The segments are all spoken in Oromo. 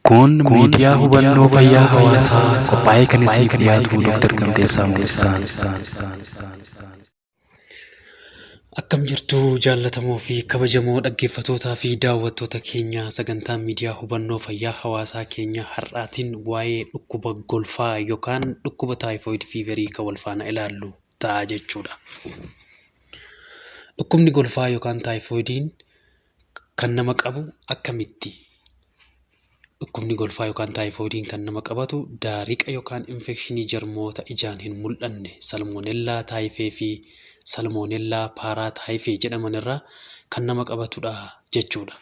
Kun miidiyaa hubannoo fayyaa hawaasaa qophaa'ee kan isiniif dhiyaatu Dr. Gamteessaa Moosisaan. Akkam jirtu jaallatamoo fi kabajamoo dhaggeeffatootaa fi daawwattoota keenya, sagantaa miidiyaa hubannoo fayyaa hawaasaa keenya har'aatiin waa'ee dhukkuba golfaa yookaan dhukkuba typhoid feverii kan wal faana ilaallu ta'a jechuudha. Dhukkubni golfaa yookaan taayifoidiin kan nama qabu akkamitti? Dhukkubni golfaa yookaan taayifoidiin kan nama qabatu daariqa yookaan infekshinii jarmoota ijaan hin mul'anne salmoonellaa taayifee fi salmoonellaa paaraa taayifee jedhaman irraa kan nama qabatudha jechuudha.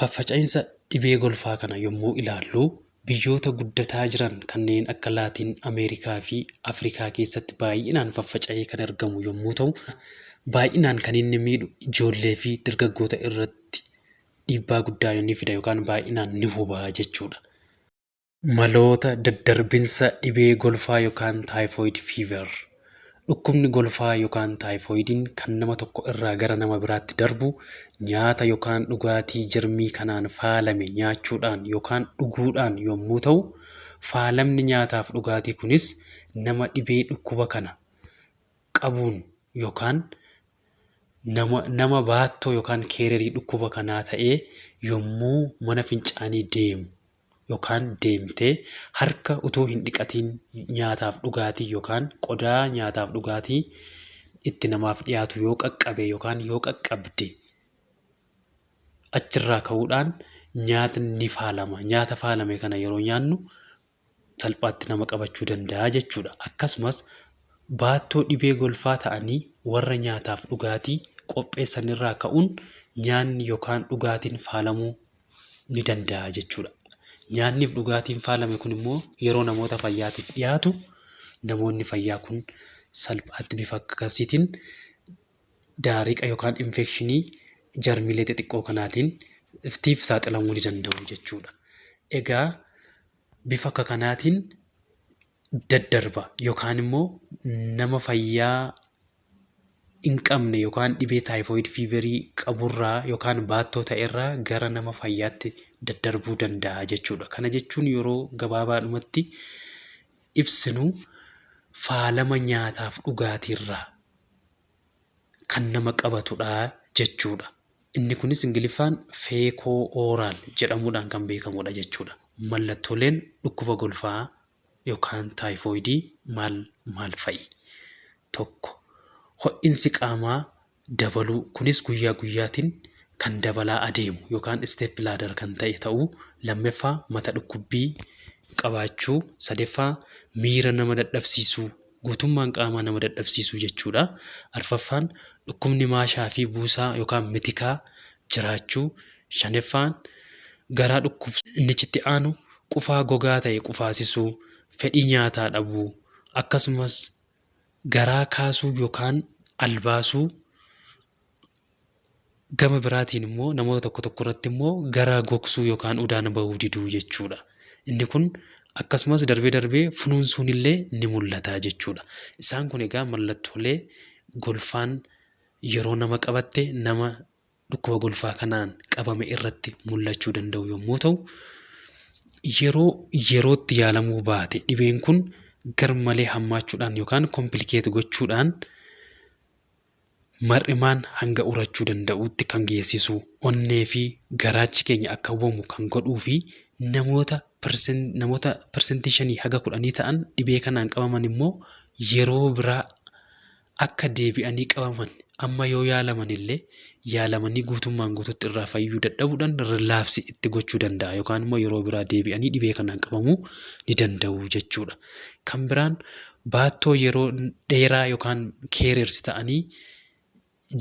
Faffaca'iinsa dhibee golfaa kana yommuu ilaallu, biyyoota guddataa jiran kanneen akka Laatiin Ameerikaa fi Afrikaa keessatti baay'inaan faffaca'ee kan argamu yommuu ta'u, baay'inaan kan inni miidhu ijoollee fi dargaggoota irratti dhiibbaa guddaa ni fida yookaan baay'inaan ni huba jechuudha. Maloota daddarbinsa dhibee golfaa yookaan typhoid fever. Dhukkubni golfaa yookaan taayifoidiin kan nama tokko irraa gara nama biraatti darbu nyaata yookaan dhugaatii jarmii kanaan faalame nyaachuudhaan yookaan dhuguudhaan yommuu ta'u, faalamni nyaataaf dhugaatii kunis nama dhibee dhukkuba kana qabuun yookaan nama baattoo yookaan carrierii dhukkuba kanaa ta'ee yommuu mana fincaanii deemu yookaan deemtee harka utuu hin dhiqatiin nyaataaf dhugaatii yookaan qodaa nyaataaf dhugaatii itti namaaf dhiyaatu yoo qaqqabe yookaan yoo qaqqabde, achirraa ka'uudhaan nyaatni ni faalama. Nyaata faalame kana yeroo nyaannu salphaatti nama qabachuu danda'a jechuudha. Akkasumas baattoo dhibee golfaa ta'anii warra nyaataaf dhugaatii qopheessan irraa ka'uun nyaanni yookaan dhugaatiin faalamuu ni danda'a jechuudha. Nyaanniif dhugaatiin faalame kun immoo yeroo namoota fayyaatiif dhiyaatu, namoonni fayyaa kun salphaatti bifa akkasiitiin daariqa yookaan infekshinii jarmiilee xixiqqoo kanaatiin iftiif saaxilamuu ni danda'u jechuudha. Egaa bifa akka kanaatiin daddarba yookaan immoo nama fayyaa hin qabne yookaan dhibee typhoid feverii qaburraa yookaan baattoo ta'erraa gara nama fayyaatti daddarbuu danda'a jechuudha. Kana jechuun yeroo gabaabaadhumatti ibsinu, faalama nyaataaf dhugaatiirraa kan nama qabatudha jechuudha. Inni kunis Ingiliffaan feco oral jedhamuudhaan kan beekamudha jechuudha. Mallattooleen dhukkuba golfaa yookaan taayifoidii maal maal fa'i? 1, ho'insi qaamaa dabaluu, kunis guyyaa guyyaatiin kan dabalaa adeemu yookaan step ladder kan ta'e ta'uu. Lammaffaa, mata dhukkubbii qabaachuu. Sadaffaa, miira nama dadhabsiisuu, guutummaan qaamaa nama dadhabsiisuu jechuudha. Arfaffaan, dhukkubni maashaa fi buusaa yookaan mitikaa jiraachuu. Shanaffaan, garaa dhukkubsuu. Innichitti aanu qufaa gogaa ta'e qufaasisuu, fedhii nyaataa dhabuu, akkasumas garaa kaasuu yookaan albaasuu. Gama biraatiin immoo namoota tokko tokko irratti immoo garaa gogsuu yookaan udaan bahuu diduu jechuudha. Inni kun akkasumas darbee darbee funuunsuun illee ni mul'ata jechuudha. Isaan kun egaa mallattoolee golfaan yeroo nama qabatte nama dhukkuba golfaa kanaan qabame irratti mul'achuu danda'u yommuu ta'u, yeroo yerootti yaalamuu baate dhibeen kun garmalee hammaachuudhaan yookaan complicate gochuudhaan mar'imaan hanga urachuu danda'utti kan geessisu, onnee fi garaachi keenya akka hubamu kan godhuu fi namoota 5% haga 10 ta'an dhibee kanaan qabaman immoo yeroo biraa akka deebi'anii qabaman, amma yoo yaalaman illee yaalamanii guutummaan guututti irraa fayyuu dadhabuudhaan relapse itti gochuu danda'a yookaan immoo yeroo biraa deebi'anii dhibee kanaan qabamuu ni danda'u jechuudha. Kan biraan baattoo yeroo dheeraa yookaan carriers ta'anii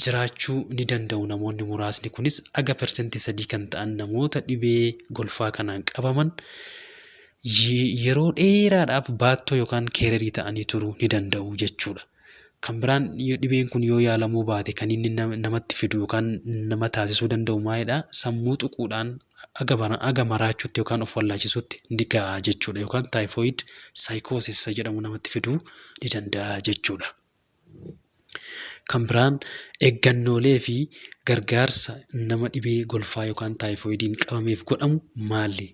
jiraachuu ni danda'u namoonni muraasni. Kunis aga 3% kan ta'an namoota dhibee golfaa kanaan qabaman yeroo dheeraadhaaf baattoo yookaan carrierii ta'anii turuu ni danda'u jechuudha. Kan biraan dhibeen kun yoo yaalamuu baate kan inni namatti fidu yookaan nama taasisuu danda'u maalidha? Sammuu tuquudhaan aga maraachuutti yookaan of wallaachisuutti ni ga'a jechuudha. Yookaan typhoid psychosis jedhamu namatti fiduu ni danda'a jechuudha. Kan biraan eeggannoolee fi gargaarsa nama dhibee golfaa yookaan taayifoidiin qabameef godhamu maali?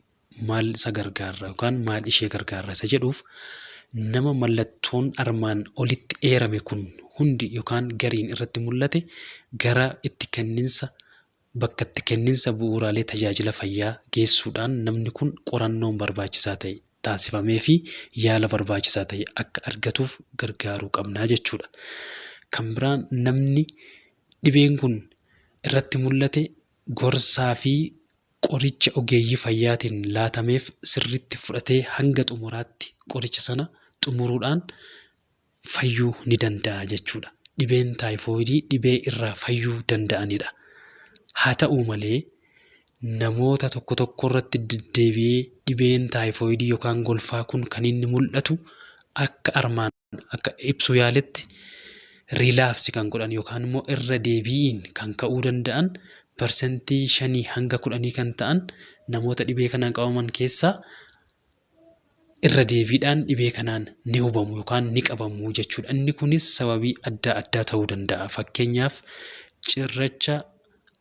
Maal isa gargaara yookaan maal ishee gargaara isa jedhuuf, nama mallattoon armaan olitti eerame kun hundi yookaan gariin irratti mul'ate gara itti kenninsa bakka itti kenninsa bu'uuraalee tajaajila fayyaa geessuudhaan namni kun qorannoon barbaachisaa ta'e taasifamee fi yaala barbaachisaa ta'e akka argatuuf gargaaruu qabnaa jechuudha. Kan biraan namni dhibeen kun irratti mul'ate gorsaa fi qoricha ogeeyyii fayyaatiin laatameef sirriitti fudhatee hanga xumuraatti qoricha sana xumuruudhaan fayyuu ni danda'a jechuudha. Dhibeen taayifoidii dhibee irraa fayyuu danda'anidha. Haa ta'u malee, namoota tokko tokko irratti deddeebi'ee dhibeen taayifoidii yookaan golfaa kun kan inni mul'atu akka armaan akka ibsuu yaaletti relapse kan godhan yookaan immoo irra deebi'iin kan ka'uu danda'an 5% hanga 10 kan ta'an namoota dhibee kanaan qabaman keessaa irra deebiidhaan dhibee kanaan ni hubamu yookaan ni qabamu jechuudha. Inni kunis sababii adda addaa ta'uu danda'a. Fakkeenyaaf, cirracha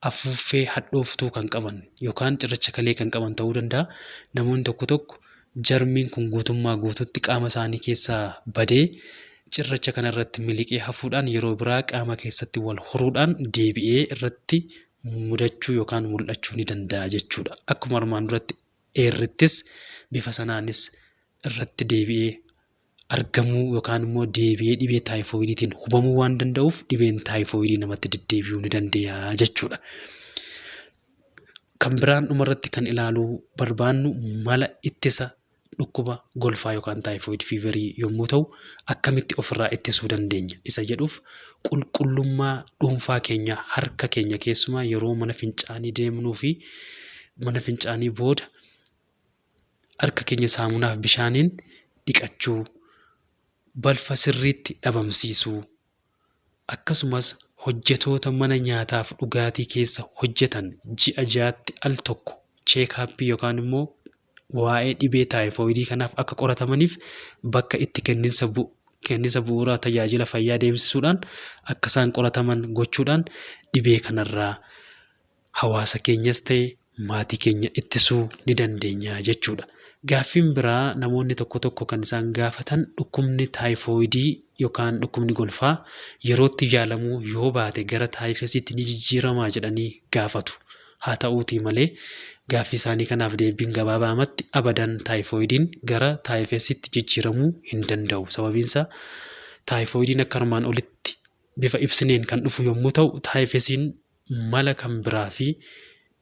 afuuffee hadhooftuu kan qaban yookaan cirracha kalee kan qaban ta'uu danda'a. Namoonni tokko tokko jarmiin kun guutummaa guututti qaama isaanii keessaa badee cirracha kanarratti miliqee hafuudhaan yeroo biraa qaama keessatti wal horuudhaan deebi'ee irratti mudachuu yookaan mul'achuu ni danda'a jechuudha. Akkuma armaan duratti eerrittis bifa sanaanis irratti deebi'ee argamuu yookaan immoo deebi'ee dhibee taayifoidiitiin hubamuu waan danda'uuf dhibeen taayifoidii namatti deddeebi'uu ni danda'a jechuudha. Kan biraan dhumarratti kan ilaaluu barbaannu mala ittisa dhukkuba golfaa yookaan typhoid feverii yommuu ta'u, akkamitti ofirraa ittisuu dandeenya isa jedhuuf, qulqullummaa dhuunfaa keenya, harka keenya keessumaa yeroo mana fincaanii deemnuu fi mana fincaanii booda harka keenya saamunaaf bishaaniin dhiqachuu, balfa sirriitti dhabamsiisuu, akkasumas hojjetoota mana nyaataaf dhugaatii keessa hojjetan ji'a 6tti al tokko checkup yookaan immoo waa'ee dhibee taayifoidii kanaaf akka qoratamaniif bakka itti kenninsa bu'uuraa tajaajila fayyaa deemsisuudhaan akka isaan qorataman gochuudhaan dhibee kanarraa hawaasa keenyas ta'e maatii keenya ittisuu ni dandeenya jechuudha. Gaaffiin biraa namoonni tokko tokko kan isaan gaafatan, dhukkubni taayifoidii yookaan dhukkubni golfaa yerootti yaalamuu yoo baate gara taayifesiitti ni jijjiiramaa jedhanii gaafatu. Haa ta'uutii malee, gaaffii isaanii kanaaf deebiin gabaabaamatti abadan taayifoidiin gara taayifesiitti jijjiiramuu hin danda'u. Sababiin isaa, taayifoidiin akka armaan olitti bifa ibsineen kan dhufu yommuu ta'u, taayifesiin mala kan biraa fi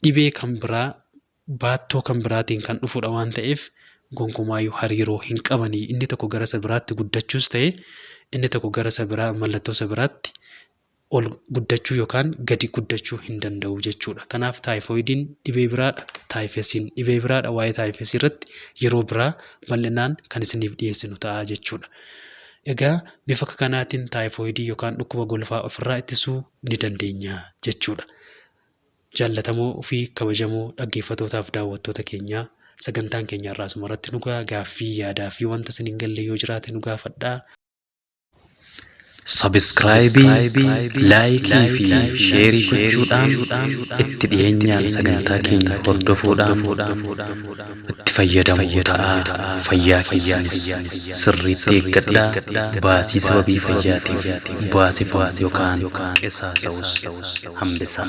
dhibee kan biraa baattoo kan biraatiin kan dhufudha waan ta'eef gonkumaayyuu hariiroo hin qabanii. Inni tokko gara isa biraatti guddachuus ta'e inni tokko gara isa biraa mallattoo isa biraatti ol guddachuu yookaan gadi guddachuu hin danda'u jechuudha. Kanaaf taayifoidiin dhibee biraadha. Taayifesiin dhibee biraadha. Waa'ee taayifesii irratti yeroo biraa bal'inaan kan isiniif dhiyeessinu ta'a jechuudha. Egaa bifa kanaatiin taayifoidii yookaan dhukkuba golfaa ofirraa ittisuu ni dandeenya jechuudha. Jaallatamoo fi kabajamoo dhaggeeffattootaaf daawwattoota keenyaa, sagantaan keenya irraa asuma irratti nu ga'a. Gaaffii, yaadaa fi wanta isin hin galle yoo jiraate nu gaafadhaa. Subscribe, like fi share gochuudhaan itti dhiyeenyaan sagantaa keenya hordofuudhaan itti fayyadamuu ta'a. Fayyaa keessanis sirriitti eeggadhaa. Baasii sababii fayyaatiif baasifamu yookaan qisaasa'us hambisaa.